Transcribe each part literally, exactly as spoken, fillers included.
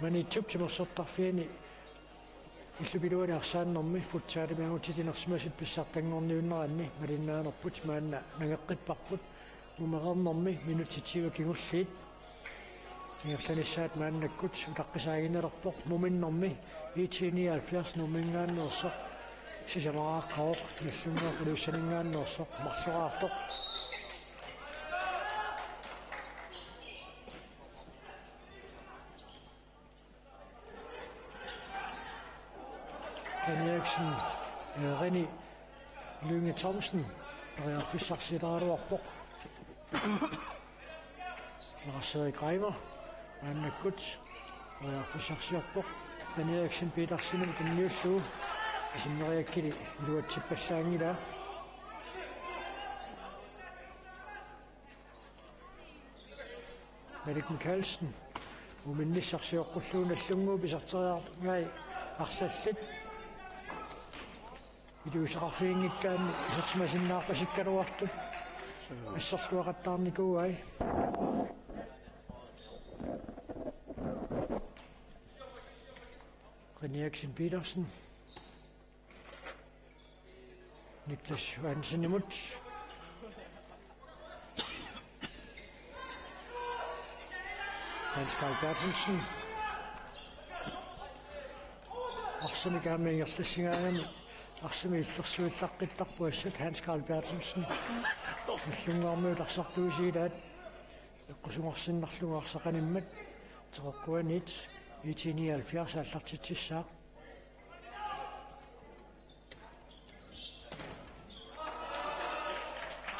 Maniitsup timersortarfiani illup iluani arsaannermi futsalimi angutit inersimasut pissartanngorniunneranni malinnaanerput maanna nangeqqipparput. Mumereernermi minutsit tyve kingulliit ingerlanissaat maannakkut utaqqisaaginnarpoq. Muminnermi I T nioghalvfjerds Nuumminngaanneersoq sisamaraqqavoq, Nagdlunguaq Ilulissaninngaanneersoq marloraartoq. Ken Eriksen, eh, René Lynge Thomsen, periarfissarsilaaraluarpoq. Lars-Erik Reimer, maannakkut, periarfissarsiorpoq. Ken Eriksen Petersenimut tunniullugu, isummereeriakkili iluatsippallaanngilaa. Malik Mikaelsen. Muminnissaq sioqqullugu Nagdlunguup iserteriarngai arlallit. Iliuuseqarfiginngikkaanni isersimasinnaarpasikkaluartut. Assersuaqattaarnikuuai. Ken Eriksen Petersen. Niklas Johansenimut. Hans Karl Berthelsen. Arsamik aamma ingerlassigaangami arsamik illersuillaqqittarpoq assut Hans Karl Berthelsen. Nagdlunguarmiut arsartuusiilaat eqqusunngorsinnarlugu arsaq animmat. Teqeqquaniit I T nioghalvfjerds aallartitsissaaq.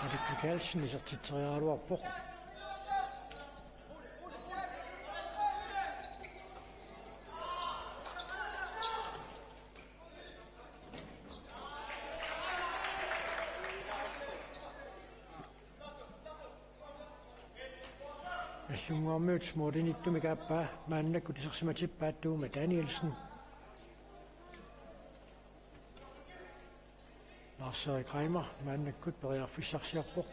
Malik Mikaelsen isertitseriaraluarpoq. Nagdlunguarmiut målinittumik aappaa maannakkut isersimatippaat Tuuma Danielsen. Lars-Erik Reimer maannakkut periarfissarsiorpoq.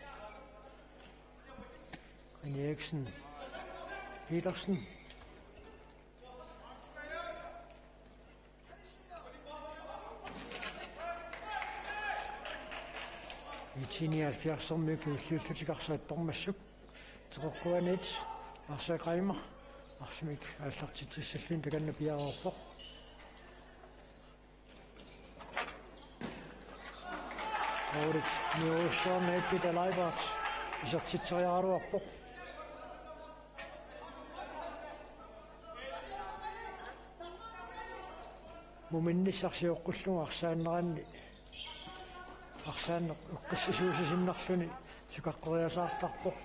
Ken Eriksen Petersen. I T nioghalvfjerds-ermiut kingulliullutik arsaq attormassuk. Teqeqquaniit Lars-Erik Reimer arsamik aallartitsissalluni takanna piareerpoq. Målip niorussuarnagit Peter Leibert isertitseriaraluarpoq. Muminnissaq sioqqullugu arsaanneranni arsaanneq eqqissisuussisinnarluni sukaqqeriasaartarpoq.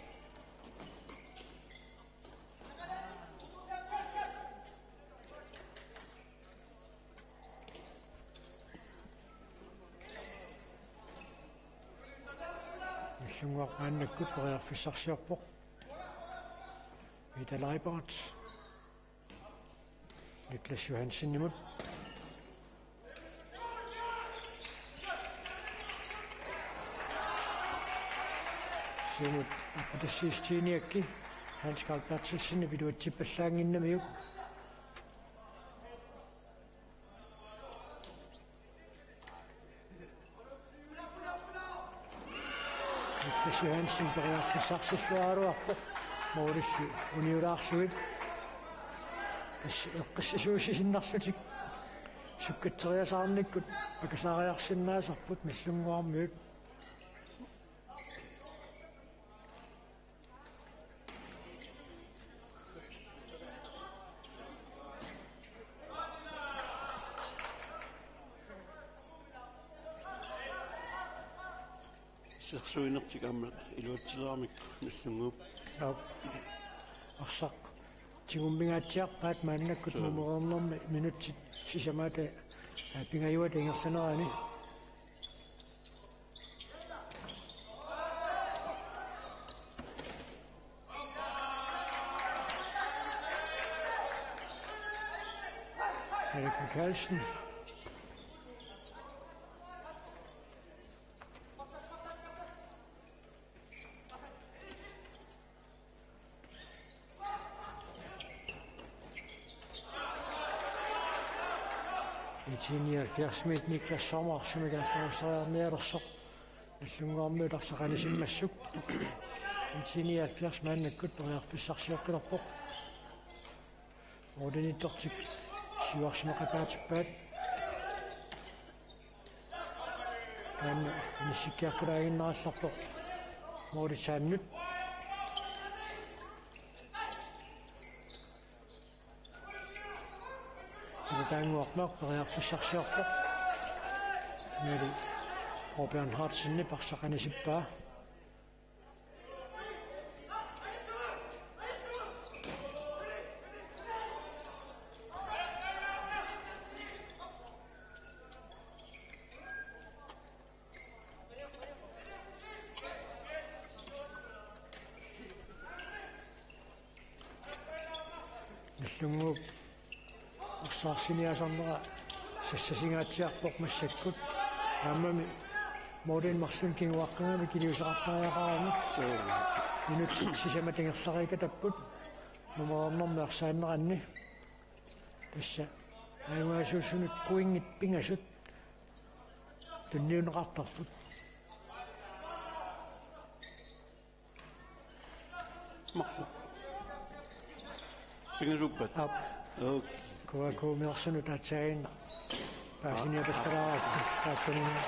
Nagdlunguaq maannakkut periarfissarsiorpoq. Peter Leibert. Niklas Johansenimut. Siumut aqqutissiissutiiniakki Hans Karl Berthelsenip iluatsippallaannginnamiuk. Niklas Johansen periarfissarsilluaraluarpoq målilli uniulaarlugit. Tassa eqqissisuussisinnarlutik sukkatseriasaarnikkut akasaariarsinnaasarput Nagdlunguarmiut. Isersuinertik aamma iluatsileramik Nagdlunguup. Aap. Arsaq tigummingaatsiarpaat maannakkut. Suu. Mumereernermi minutsit sisamaata, aa, pingajuata ingerlanerani. Erik Mikaelsen. IT-nioghalvfjerdsimiit Niklas Sommer, sumik arsarussaariarnialersoq. Nallunnguarmiut arsaq anisimmassuk. IT-nioghalvfjerds maannakkut periarfissarsiorpilerpoq. Odenittortik siuarsimaqataatippaat. Taanna inissikkiartulaaginnarallarpoq. Moritsaannut. Ilataannguarmioq periarfissarsiorpoq. Nali Robert Hansenip arsaq anisippaa. Nallunnguup arsaarsiorniasarnera sassasingaatsiarpoq massakkut. Aammami moorlin marlun kinguaqqamik iliuuseqartariaqarami. Suu. Inuk sisamat ingerlariikatapput. Nummer nummer arsaanneranni. Tassa ajugaasuusunut pointit pingasut tunniunneqartarput. Maksu. Pingasuuppat? Aap. Okay. K A K-miorsunut aatsaannguaq paasiniapassaraarput. Taakkununnga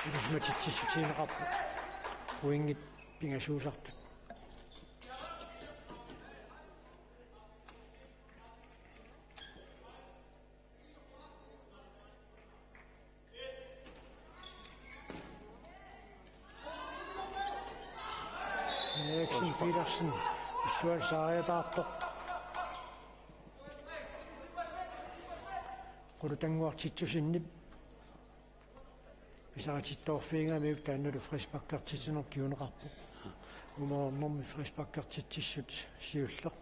ilisimatitsissutigineqarput. Pointit pingasuusartut. Eriksen Petersen, issual saariataartoq. Qulutannguaq Titussinnip pisaritittoorfigigamiuk taannalu frisparkertitsineq kinguneqarpoq. Umaornermi frisparkertitsissut siulleq.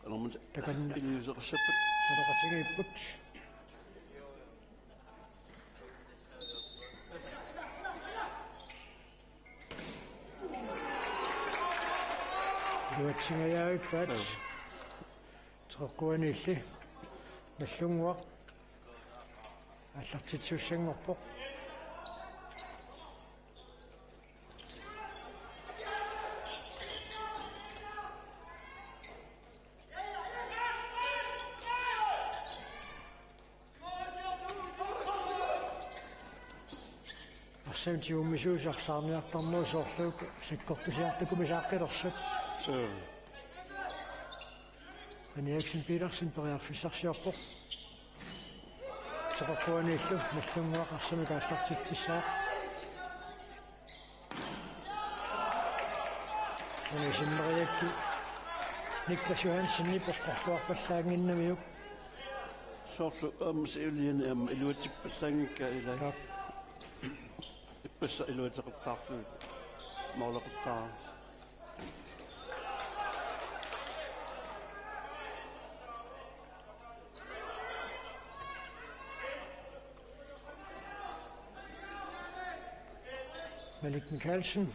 Qanormi takanna iliuuseqassappat? Saloqatigiipput. Iluatsingajaavippaat. Joo. Teqeqquaniilli Nallunnguaq aallartitsissanngorpoq. Arsamik tigummisuusarsaarniartarnerusoorlugu sakkortusiartukumisaaqqillutik. Suu. Eriksen Petersen periarfissarsiorpoq. Teqeqquaniillu Nallunnguaq arsamik aallartitsissaaq. Una simmeriakku Niklas Johansenip eqqorluarpallaannginnamiuk. Soorlu aamma siuliani aamma iluatsippallaanngikkaa ilaa. Taap. Ippassaq iluatseqattaarlugit. Maulaquttaar. Malik Mikaelsen.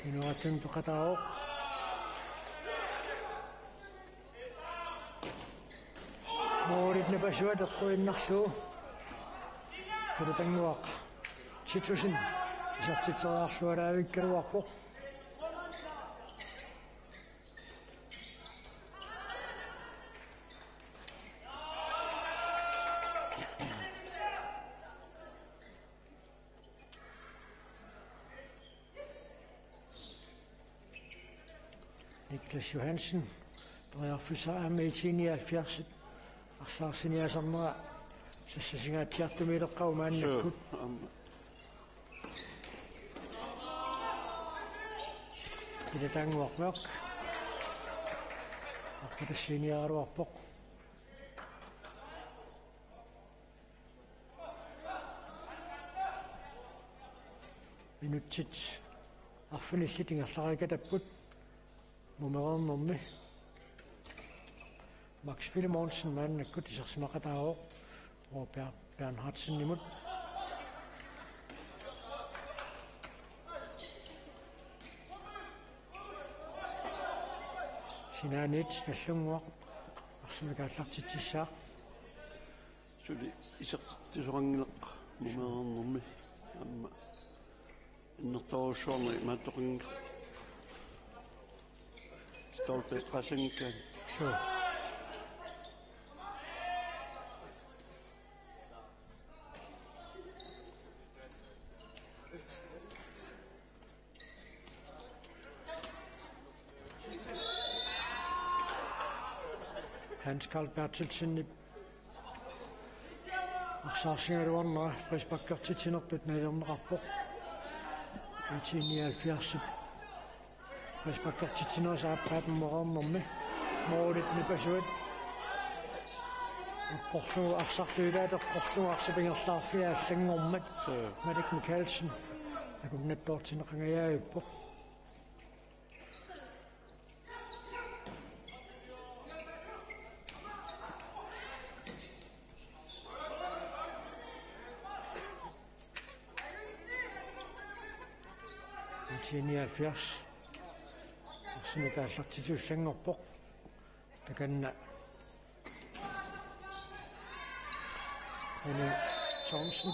Inuatun peqataavoq. Moorit napasuat eqquinnarlugu. Qulutannguaq Titussen isertitseriarluaraavikkaluarpoq. Niklas Johansen, periarfissaq aamma IT-nioghalvfjerds arsaarsiorniasarnera sassasingaatsiartumiileqqaarmat maannakkut. Suu, aamma. Ilataannguarmioq. Aqqutassiiniaraluarpoq. Minutsit arfinillit ingerlariikatapput. Mumereernermi Max Filemonsen maannakkut isersimaqataavoq Robert Bernhardsenimut. Sinaaniit Nagdlunguaq arsamik aallartitsissaaq. Suli isertitsisoqanngilaq mumereernermi aamma innertorujussuarneq imaattoqanngilaq. Stolpe eqqaassanngikkaanni. Suu. Hans Carl Berthelsenip arsaarsigaluarnera frisparkertitsinertut nalilerneqarpoq. IT nioghalvfjerds. Frisparkertitsinerisa aappaat mumereernermi. Målit nipasuat. Eqqorlugu arsartuutaat eqqorlugu arsap ingerlaarfia allanngormat. Suu. Malik Mikaelsen. Akunnattoortinneqangajaavippoq. IT nioghalvfjerds. Arsamik aallartittussanngorpoq. Takanna. Henning Thomsen.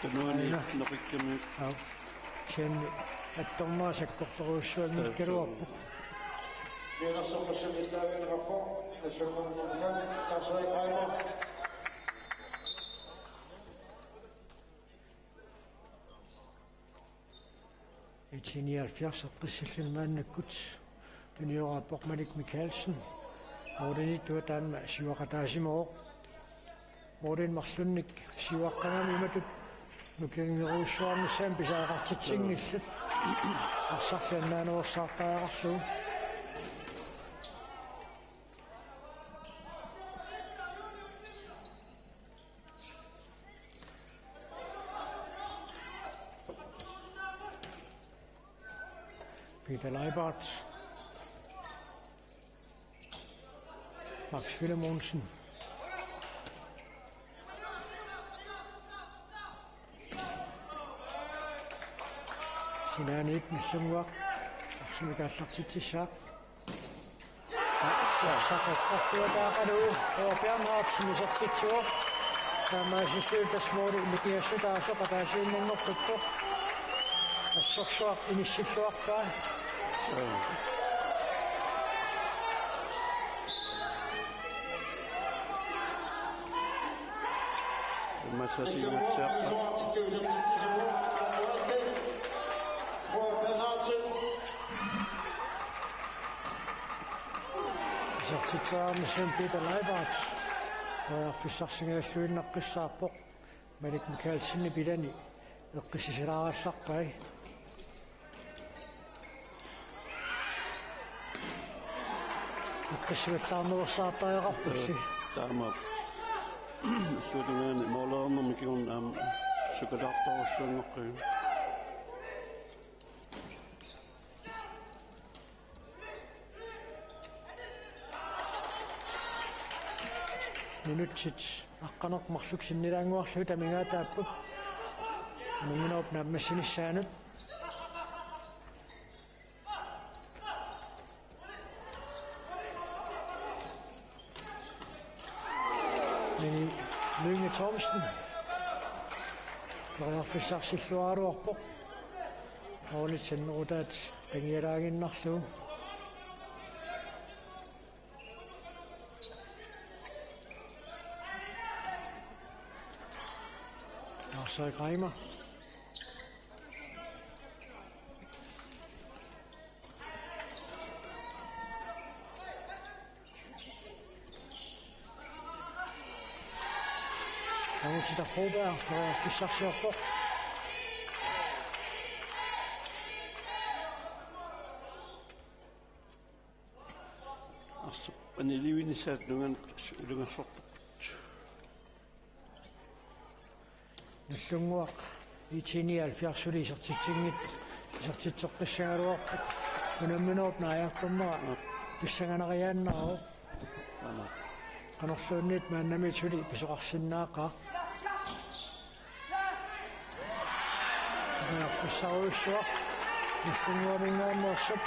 Tanuani. Aina. Noqikkami. Au. Sen attormaa sakkortorujussuanngikkaluarpoq. Taassu. Mianersoqqussamik ittaavianaqarpoq. Assuunermut Lars Erik Reimer. IT nioghalvfjerds eqqissilluni maannakkut tunioraappoq Malik Mikaelsen. Målimiittoq taanna siuaqataasimavoq. Målimi marlunnik siuaqqagami imatut nukingerujussuarnissaanut pisariaqartitsinngillat. Arsarli annaanerusaartariaqarlugu. Peter Leibart. Max Filemonsen. Sinaaniit Nagdlunguaq arsamik aallartitsissaaq. Arsaq eqqortuataaqalu Thor Bernhardsen isertitsivoq. Taamaasilluni tassa måli nikingassutaasoq ataasiinnanngortuttoq. Assorsuaq inissilluarpaa. Massatingatsiaq. Isertitseriarnissamut Peter Leibart periarfissarsigalluinnaqqissaarpoq. Malik Mikaelsenip ilani eqqissisilaarallarpai. Eqqissivallaarnerusaartariaqarpulli. Taama. Suutungaani måleernermi kingorna aamma sukataartorujussuanngorpugut. Minutsit aqqaneq-marluk sinnilaannguarlugit amigaataapput. Unamminerup naammassinissaanut. Mini Lynge Thomsen. Periarfissarsilluaraluarpoq. Målit sinnerutaat kangialaaginnarlugu. Lars Erik Reimer. Agusta Broberg, periarfissarsiorpoq. Arsaq anilivinnissaat nungan ilungersortarput. Nagdlunguaq IT nioghalvfjerdsuli isertitsinngitsoq, isertitseqqissagaluarpoq. Unamminerup naajartornera pissanganariaannarpoq. Qanorluunniit maannamiit suli pisoqarsinnaaqaaq. Pissaruissuaq. Nallunnguaminngaanneersup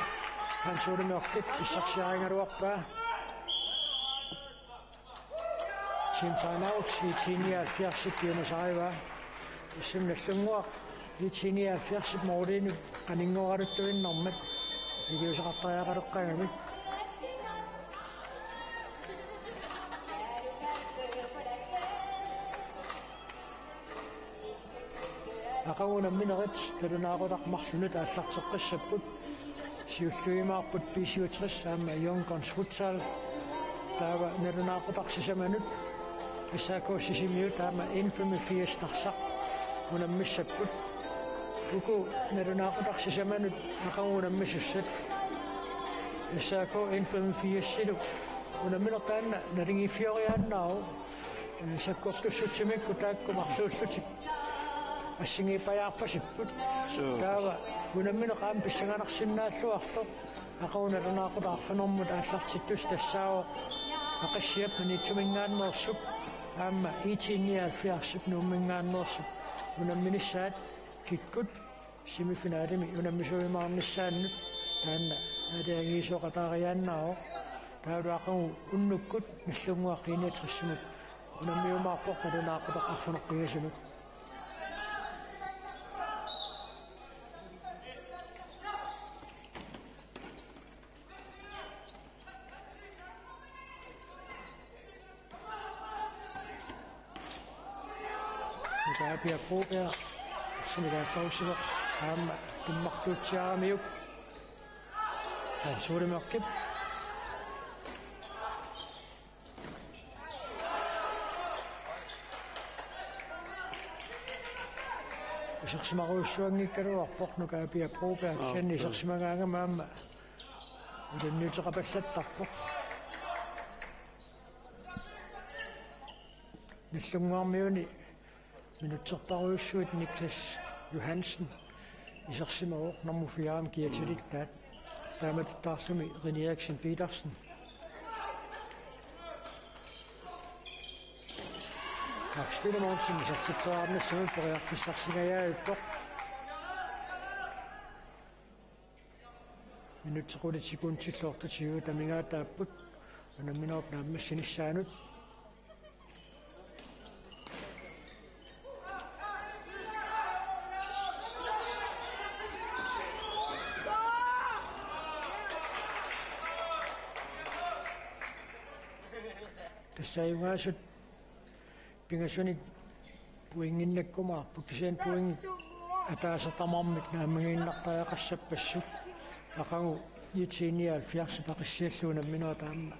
Hans Ole Mørkip pissarsiarigaluarpaa. Team timeout, IT nioghalvfjerds piumasarivaa. Tassami Nallunnguaq IT nioghalvfjerds målinik qaninngoraluttuinnarmat iliuuseqartariaqaleqqaagami. Aqagu unamminerit nalunaaqutaq marlunut aallarteqqissapput. Siulliumaarput B syvogtres aamma Young Guns Futsal. Taava nalunaaqutaq sisamanut S A K Sisimiut aamma N femogfirs Narsaq unammissapput. Uku nalunaaqutaq sisamanut aqagu unammisussat S A K N femogfirsilu unammineq taanna naligiiffioriaannaavoq. Sakkortussutsimikkut taakku marluullutik assigiippajaarpasipput. Suu. Taava unammineq aamma pissanganarsinnaalluartoq. Aqagu nalunaaqutaq arfinermut aallartittussaq tassaavoq Aqissiap Maniitsuminngaanneersup aamma IT nioghalvfjerdsip Nuumminngaanneersup unamminissaat kikkut semifinalimi unammisuujumaarnissaannut taanna aalajangiisoqataariaannaavoq. Taavalu aqagu unnukkut Nallunnguaq I niogtresimut unammiumaarpoq nalunaaqutaq arfineq-pingasunut. Nuka Apia Broberg, sumilaassaussivoq, aamma tummartuutsiaramiuk. Hans Ole Mørkip. Isersimarujussuanngikkaluarpoq Nuka Apia Broberg, aap, kisianni isersimagaangami aamma ilanniuteqapallattarpoq. Nallunnguarmiuni minutsertarujussuit Niklas Johansen isersimavoq nummer fire-mi kiatilittaat. Taamatuttaarlumi René Eriksen Petersen. Max Filemonsen isertitseriarnissamut periarfissarsingajaavippoq. Minutsit qulit sekundillu otteogtyve amigaataapput unamminerup naammassinissaanut. Tassa ajugaasut pingasunik pointinnakkumaarput, kisianni pointit ataaseq tamarmik naammagiinnartariaqassappassuk. Aqagu IT nioghalvfjerdsip Aqissiallu unammineq taanna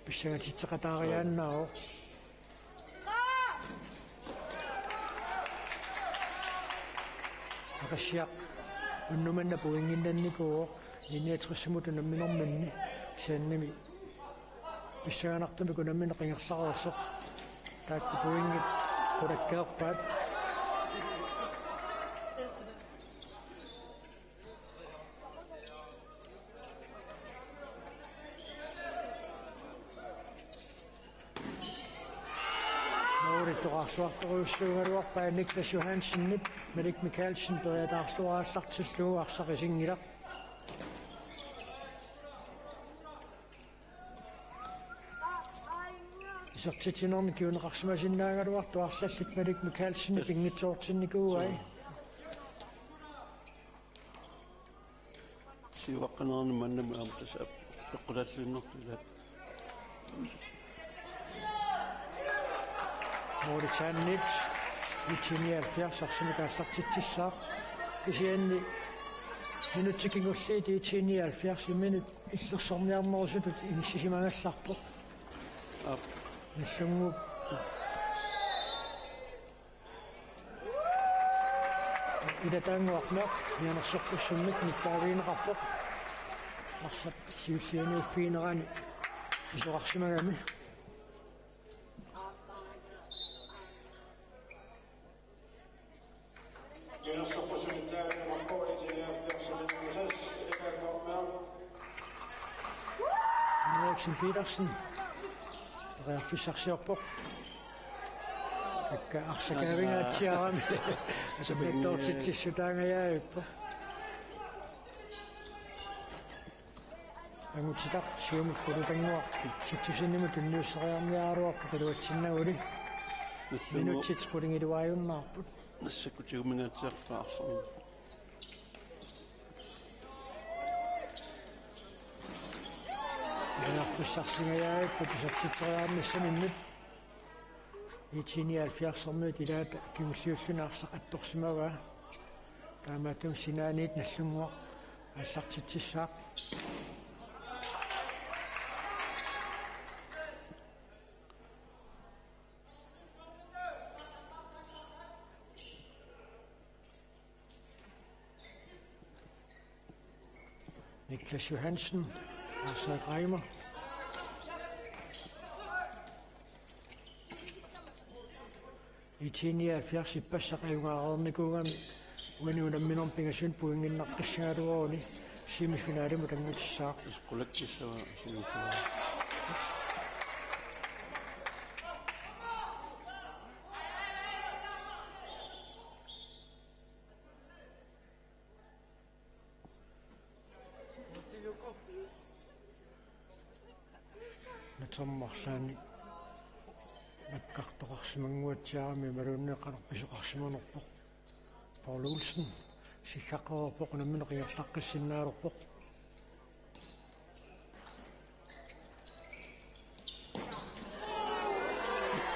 pissangatitseqataariaannaavoq. Aqissiaq unnuk manna pointinnannikuuvoq I niogtresimut unamminerminni, kisiannimi pissanganartumik unammineq ingerlareersoq. Taakku pointit qulakkeerpaat. Målip toqqarluartorujussuugaluarpaa Niklas Johansenip, Malik Mikaelsen periataarluaraallartillugu arsaq isinngilaq. Isertitsinermi kinguneqarsimasinnaagaluartoq arlallit Malik Mikaelsenip pinngitsoortinnikuuai. Siuaqqanerani mannami aamma tassa peqqutalliinnartut ilaat. Moritsanit IT nioghalvfjerds arsamik aallartitsissaaq. Kisianni minutsit kingulliit IT nioghalvfjerds imminut illersorniarnerusutut inissisimagallarpoq. Aap. Nallunnguup ilataannguarneq mianersorpassummik nittaavigineqarpoq. Arsaq siullianiuffiginerani isorarsimagami. Henriksen Petersen. Periarfissarsiorpoq. Akka arsaq kaavingaatsiarami. Asunngitsoortitsissutaangajavippoq. Angutitaq siumut qulutannguarput. Sitsusinimut tunniusseriarniaraluarput iluatsinnaguli. Nallunngu- Minutsit qulingiluaajunnaarput. Massakkut tigumingaatsiarpaa arsaq. Periarfissarsingajavippoq isertitseriarnissaminnut. I T nioghalvfjerdsermiut ilaata kingulliulluni arsaq attorsimavaa. Taamaattumik sinaaniit Nallunnguaq aallartitsissaaq. Niklas Johansen, Lars Reimer. I T nioghalvfjerds ippassaq ajugaareernikuugami uani unamminermi pingasunut pointinnaqqissagaluaruni semifinalimut anngutissaaq. Qulakkissava semifinali. Natermi arlaannik nakkartoqarsimannguatsiarami imaluunniit qanoq pisoqarsimanerpoq. Paul Olsen siggaqareerpoq, unammineq ingerlaqqissinnaalerpoq.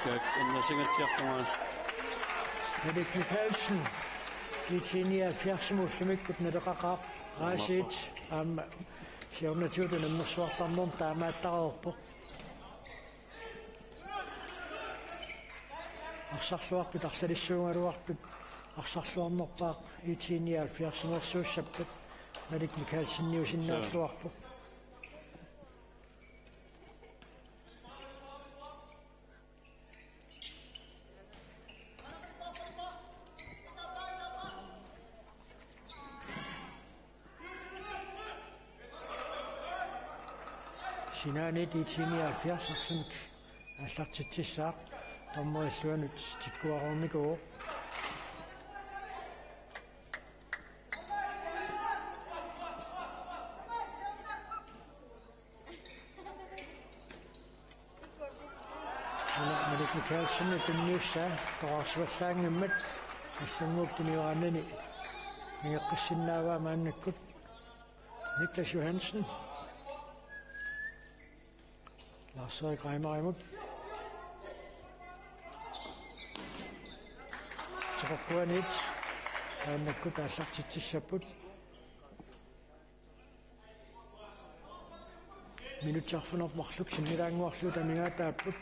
Taak annasingatsiartungaa. Erik Michaelsen, I T nioghalvfjerds ullumikkut naleqaqaaq. Raasiit aamma siornatigut unammersuartarnermut taamaattareerpoq. Arsarluartut arlalissuugaluartut arsarluarnerpaaq I T nioghalvfjerdsimeersuussappat Malik Michaelsen niusinnaalluarpoq. Sinaaniit I T nioghalvfjerds arsamik aallartitsissaaq, dommerilluanut tikkuareernikuuvoq. Una Malik Michaelsen tunniussaa toqqarsivallaanngimmat Nallunnguup tunioraanini ingeqqissinnaavaa maannakkut. Niklas Johansen. Lars-Erik Reimerimut. Tiqoqquaniit maannakkut aallartitsissapput. Minutsit arfineq-marluk sinnilaannguarlugu amigaataapput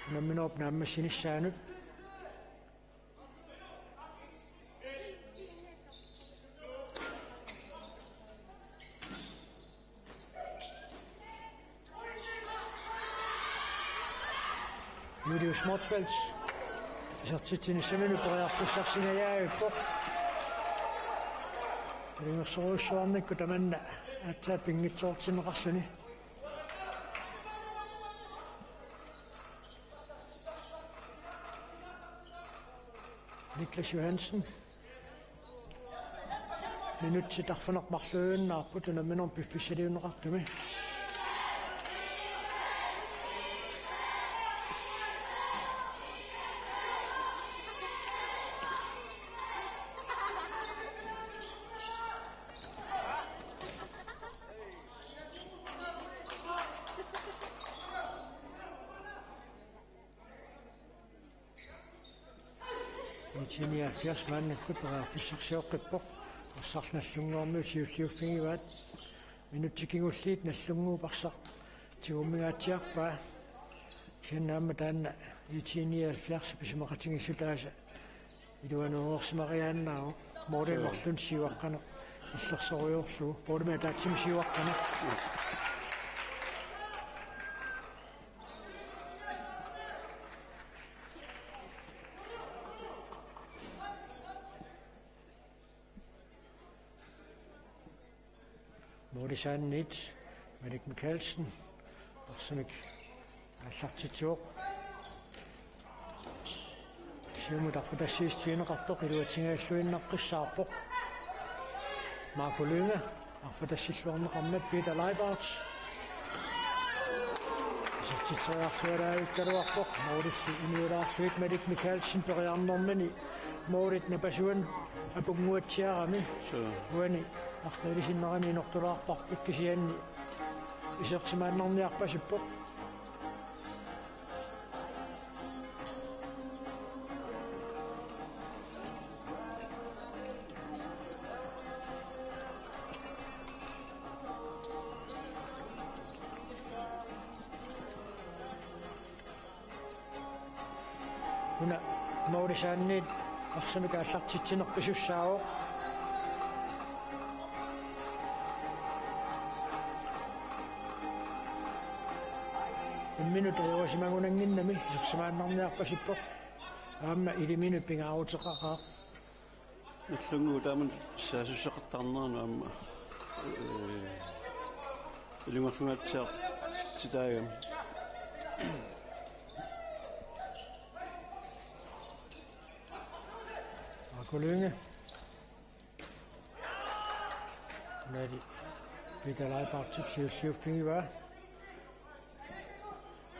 unamminerup naammassinissaanut. Julius Motzfeldt. Isertitsinissaminnut periarfissarsingajaavippoq. Ilungersorujussuarnikkut tamanna aatsaat pinngitsoortinneqarluni. Niklas Johansen. Minutsit arfineq-marluinnaapput unamminermi piffissaliunneqartumi. I T nioghalvfjerds maannakkut periarfissarsioqqippoq, arsaq Nallunnguarmiut siulliuffigivaat. Minutsit kingulliit Nallunnguup arsaq tigummingaatsiarpaa. Kisianni aamma taanna I T nioghalvfjerds isumaqatigiissutaasa iluanaareersimariaannaavoq. Målinik marlunnik siuaqqaneq illersorujoorlugu. Målimik ataatsimik siuaqqaneq. Målisaanniit Malik Michaelsen arsamik aallartitsivoq. Siumut arpatassiissutigineqartoq iluatsingajalluinnaqqissaarpoq. Marco Lynge arpatassilluarneqarmat Peter Leibarth isertitseriarlualaavikkaluarpoq, målilli inuulaarlugit Malik Mikaelsen periarnermini målit napasuanut apunnguatsiarami. Suu. Uani arta ilisinnerani inortulaarparput, kisianni isersimaannarniarpasippoq. Una målisaanniit arsamik aallartitsineq pisussaavoq. Imminut ajorisimagunannginnami isersimaannarniarpasippoq. Aamma iliminut pingaaruteqaqaaq. Nallunnguup taama saassussaqartarnerani aamma, ee, ilungersunngaatsiartitaagami. Marco Lynge. Nali Peter Leibarthip siulliuffigivaa.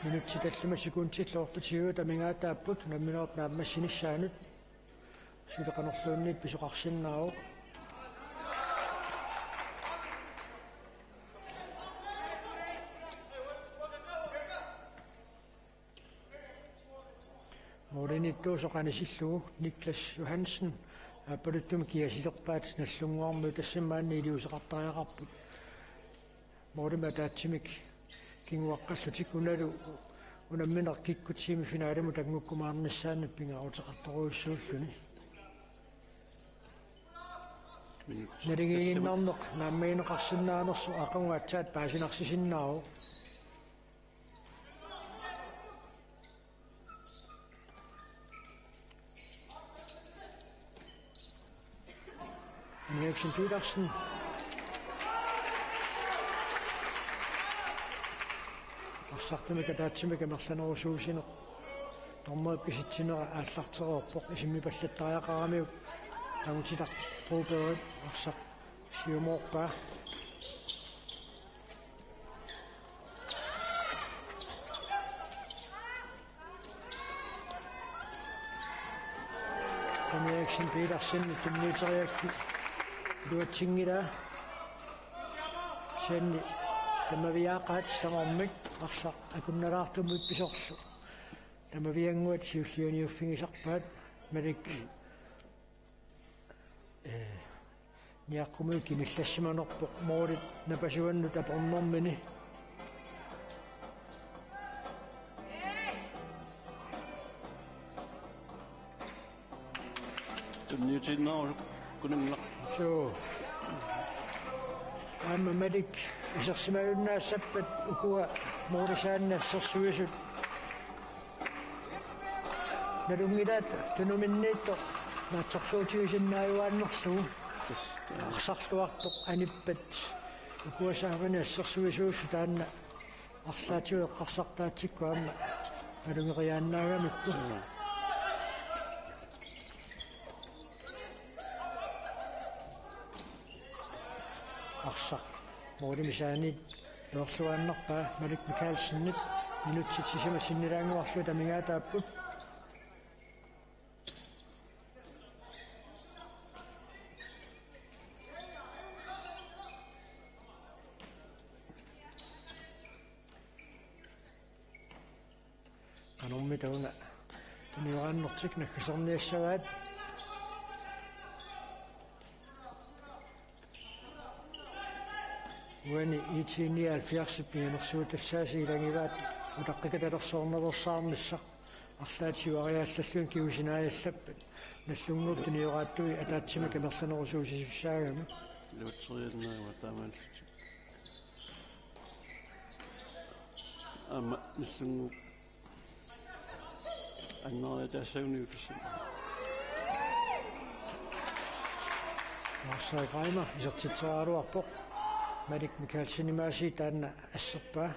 Minutsit tallimat sekundit otteogtyve amigaataapput unamminerup naammassinissaanut. Suli qanorluunniit pisoqarsinnaavoq. Målimiittuusoq anisillugu Niklas Johansen aappaluttumik kiasilerpaat Nallunnguarmiut, tassa maanna iliuuseqartariaqarput. Målimik ataatsimik kinguaqqallutik, unalu unammineq kikkut semifinalimut anngukkumaarnissaannut pingaaruteqartorujussuulluni. Naligiinnarneq naammagineqarsinnaanersoq aqagu aatsaat paasinarsisinnaavoq. Henriksen Petersen. Arsartumik ataatsimik amerlanerusuusineq dommerip kisitsinera aallartereerpoq, isimmipallattariaqaramiuk Tangutitaq Broberg arsaq siumoorpaa. Henriksen Petersen tunniuteriakkit iluatsinngilaa. Kisianni tamaviaaqaat tamarmik arsaq akunnalaartumik pisorlu. Tamaviannguat siullianiuffigisarpaat, Malik, ee, Niaqqumiut kinillassimanerpoq målit napasuannut apornermini. Tunniutiinnarusukkunannga. Suu. Aamma Malik isersimajunnaassappata ukua målisaanni assersuisut nalunngilaat tunuminniittoq naatsorsuutigisinnaajuaannarlugu. Tassa. Arsarluartoq anippat ukua saavani assersuisuussut taanna arlaatigut eqqarsartaatsikkut aamma malugeriaannaagamikku. Mm. Arsaq målimik saaniit peerluaannarpaa Malik Mikaelsenip, minutsit sisamat sinnilaannguarlugit amigaataapput. Qanormi taanna tunioraannertik naggaserniassagaat. Uani IT nioghalvfjerdsip mianersuutassaasi ilagivaat utaqqikatalersoornersaarnissaq, arlaat siuariaallalluni kingusinaajallappat. Nallunnguup tunioraattui ataatsimik amerlanerusuusisussaagami. Iluatseriaannarpaa taamaalillutik. Aamma Nallunnguup annaariataassagunarpoq tassani. Lars Reimer isertitseriaraluarpoq. Malik Mikaelsenip aasiit taanna asserpaa.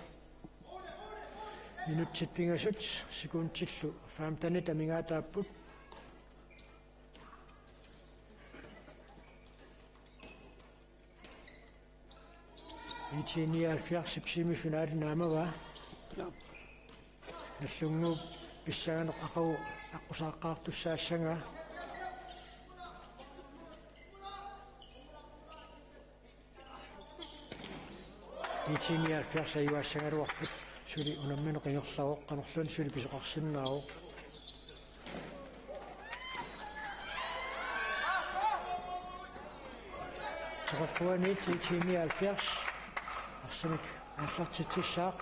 Minutsit pingasut sekundillu femtenit amigaataapput. IT nioghalvfjerds semifinali naamavaa. Ja. Nagdlunguup pissanganaq aqagu aqqusaaqqaartussaassagaa. IT nioghalvfjerds ajuaassagaluarput suli unammineq ingerlavoq, qanorluunniit suli pisoqarsinnaavoq. Toqortuani IT nioghalvfjerds arsamik aallartitsissaaq.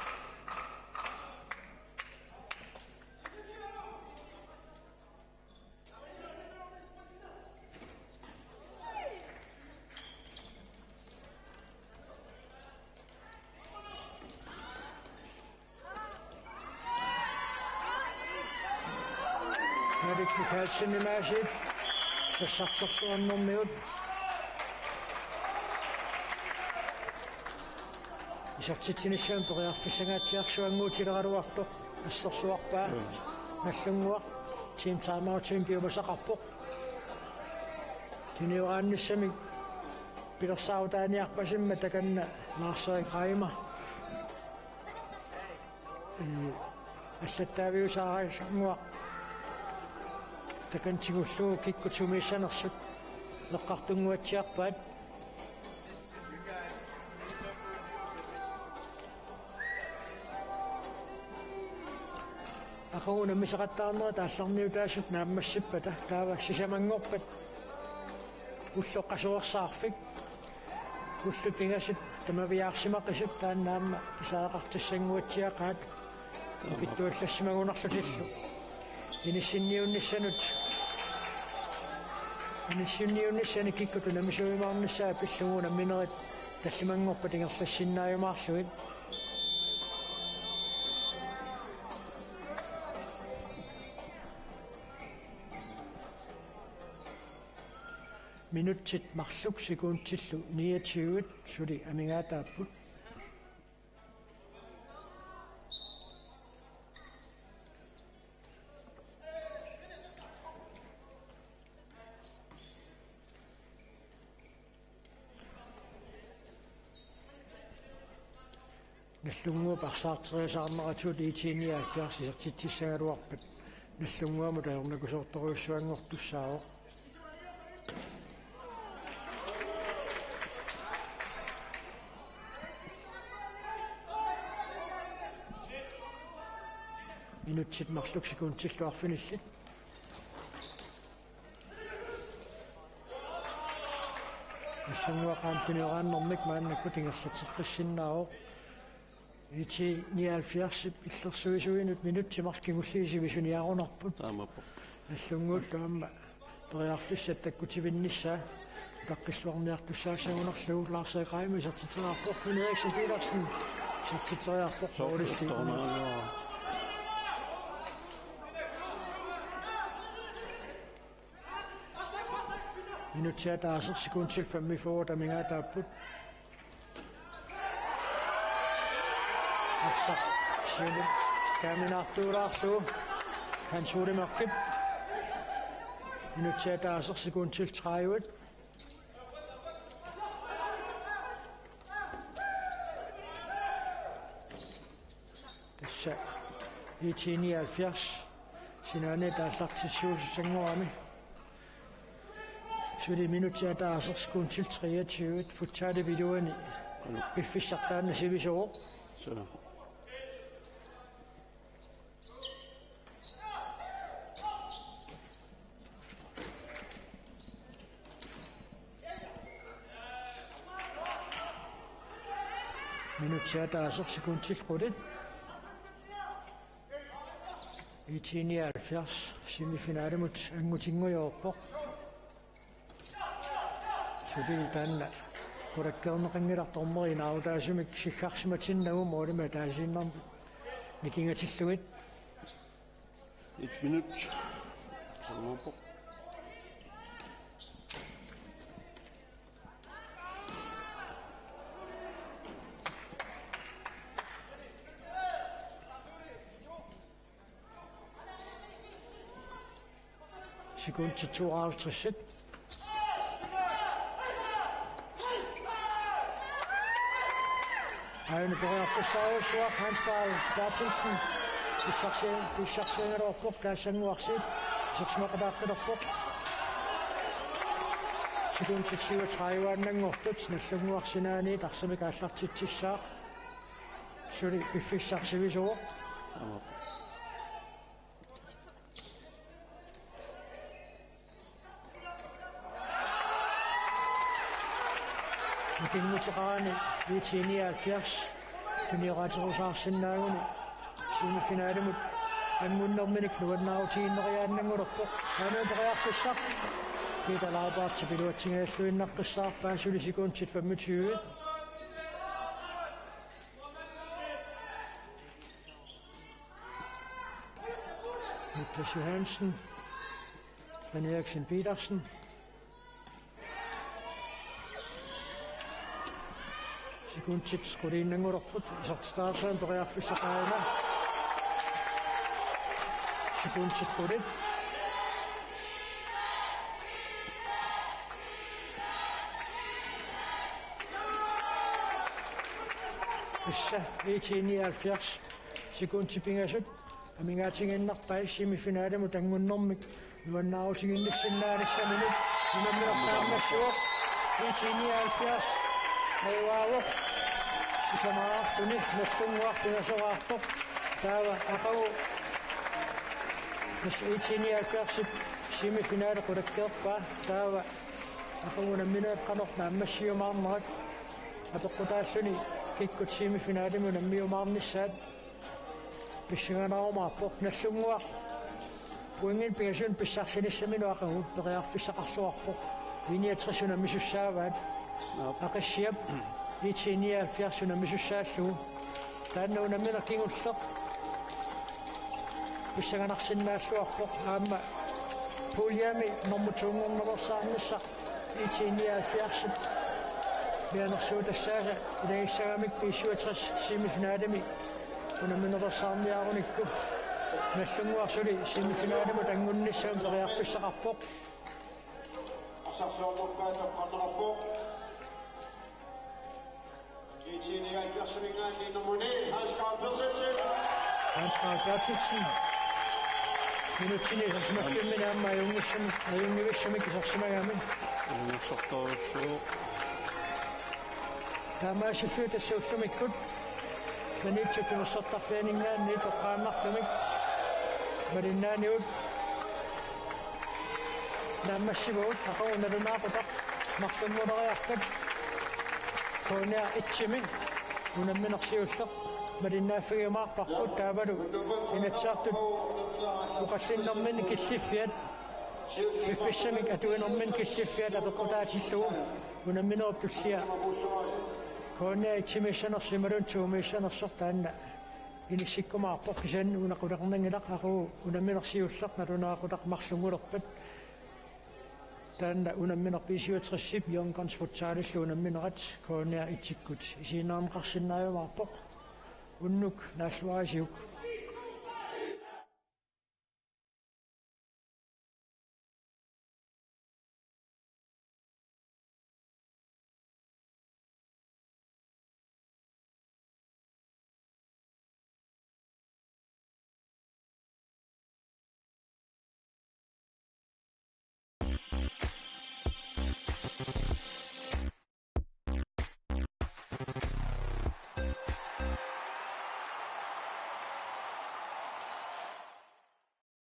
Erik Mikaelsen imaasiit sassarterluarnermigut. Isertitsinissamut periarfissangaatsiarsuannguutileraluartoq asserluarpaa. Mm. Nagdlunguaq team timeoutinik piumasaqarpoq. Tunioraannissamik pilersaarutaaniarpasimma takanna Lars-Erik Reimer. Ee, allattaaviusaarannguaq takanna tigullugu kikkut sumiissanersut eqqartunnguatsiarpaat. Aqagu unammisaqattaarnerit aallarniutaasut naammassippata taava sisamanngorpat ulloq qasuersaarfik, ullut pingasut tamaviaarsimaqisut taanna aamma pisariaqartissannguatsiaqaat. Ukittuallassimagunarlutillu. Inissinniunnissanut. Inissinniunnissanik kikkut unammisarsimaarnissaat pillugu unamminerit tallimanngorpat ingerlassinnaajumaarlugit. Minutsit marluk sekundillu niogtyve suli amigaataapput. Nagdlunguup arsaarteriasaarneratut IT nioghalvfjerds isertitsissagaluarpat Nagdlunguamut ajornakusoortorujussuanngortussaavoq. Minutsit marluk sekundillu arfinillit. Nagdlunguaq aamma tunioraannermik maannakkut ingerlatseqqissinnaavoq. IT nioghalvfjerdsip illersuisuinut minutsit marluk kingulliit sivisuniarunarput. Taamaappoq. Nagdlunguullu aamma periarfissat takkutivinnissaa utaqqilluarniartussaassagunarlugu. Lars-Erik Reimer isertitseriarpoq, Finn Eriksen Petersen isertitseriarpoq, Paulus Siegmund. Minutsit ataaseq sekundit femogfyrre amigaataapput. Arsaq siumut kaaminaartuulaarlugu Hans Ole Mørkip. Minutsit ataaseq sekundit tredive. Tassa IT nioghalvfjerds sinaaniit aallartitsisuusussanngorami. Suli minutsit ataaseq sekundit treogtyve futsalip iluani piffissaq taanna sivisuuvoq. Suu. Minutsit ataaseq sekundit qulit. IT nioghalvfjerds semifinalimut angutinngujorpoq. Suli taanna qulakkeerneqanngilaq dommeri inaarutaasumik siggarsimatinnagu målimik ataasiinnarmik nikingatillugit. Et minut. Saluuppoq. Sekundit tooghalvtreds. Aana periarfissarujussuaq Hans Karl Berthelsen. Pissarsi-, pissarsigaluarpoq taassannguarsiit. Isersimaqataaqqilerpoq. Sekundit syvogtredive-annanngortut Nagdlunguaq sinaaniit arsamik aallartitsissaaq. Suli piffissaq sivisuuvoq. Ikinnguteqarani I T nioghalvfjerds tunioqaaterusaarsinnaaguni semifinalimut angunnerminik nuannaarutigiinneriaannanngulerpoq. Aana periarfissaq Peter Leibartip iluatsingajalluinnaqqissaarpaa, suli sekundit femogtyve. Niklas Johansen. Svend Eriksen Petersen. Sekundit quliinnanngulerput, isertitaasaat periarfissaq aana. Sekundit qulit. Tassa I T nioghalvfjerds sekundit pingasut amigaatigiinnarpai semifinalimut angunnermik nuannaarutiginnissinnaanissaminut. Unammineq naammassivoq. I T nioghalvfjerds ajugaavoq. Sisamaraarluni Nagdlunguaq pingasoraartoq. Taava aqagu tassa I T nioghalvfjerdsip semifinali qulakkeerpaa. Taava aqagu unamminerit qanoq naammassiumaarnerat apeqqutaalluni kikkut semifinalimut unammiumaarnissaat pissanganaarumaarpoq. Nagdlunguaq pointinik pingasunik pissarsinissaminut aqagu periarfissaqarluarpoq. I niogtres unammisussaavaat. Aap. Aqissiap I T nioghalvfjerds unammisussaalluni. Taanna unammineq kingulleq pissanganarsinnaalluarpoq, aamma puljemi nummer to-nngornersaarnissaq I T nioghalvfjerdsip mianersuutassaasa ilagissagamik B syvogtres semifinalimi unamminersaarniarunikku. Nagdlunguaq suli semifinalimut angunnissamut periarfissaqarpoq. Arsarluarnerpaat toqqarnerarpoq. I T nioghalvfjerdsiminngaanniit nummer ni, Hans Karl Berthelsen. Hans Karl Berthelsen. Minutsini isersimaffimminni aamma ajunngissumik, ajunngivissumik isersimagami. Ajunngissartorujussuuvoq. Taamaasilluni tassa ullumikkut Maniitsup timersortarfianinngaanniit toqqaannartumik malinnaaniit naammassivugut. Aqagu nalunaaqutaq marlunnguleriarpat K N R et-imi unammineq siulleq malinnaaffigiumaarparput, taavalu Inatsisartut oqallinnerminni killiffiat piffissamik atuinerminni killiffiat apeqqutaatillugu unamminerup tullia K N R et-imiissanersoq imaluunniit to-miissanersoq taanna inissikkumaarpoq. Kisianni una qularnanngilaq, aqagu unammineq siulleq nalunaaqutaq marlunngulerpat. Taanna unammineq B syvogtres-ip Young Guns Futsalillu unamminerat K N R et-ikkut isiginnaarneqarsinnaajumaarpoq. Unnuk naalluarisiuk.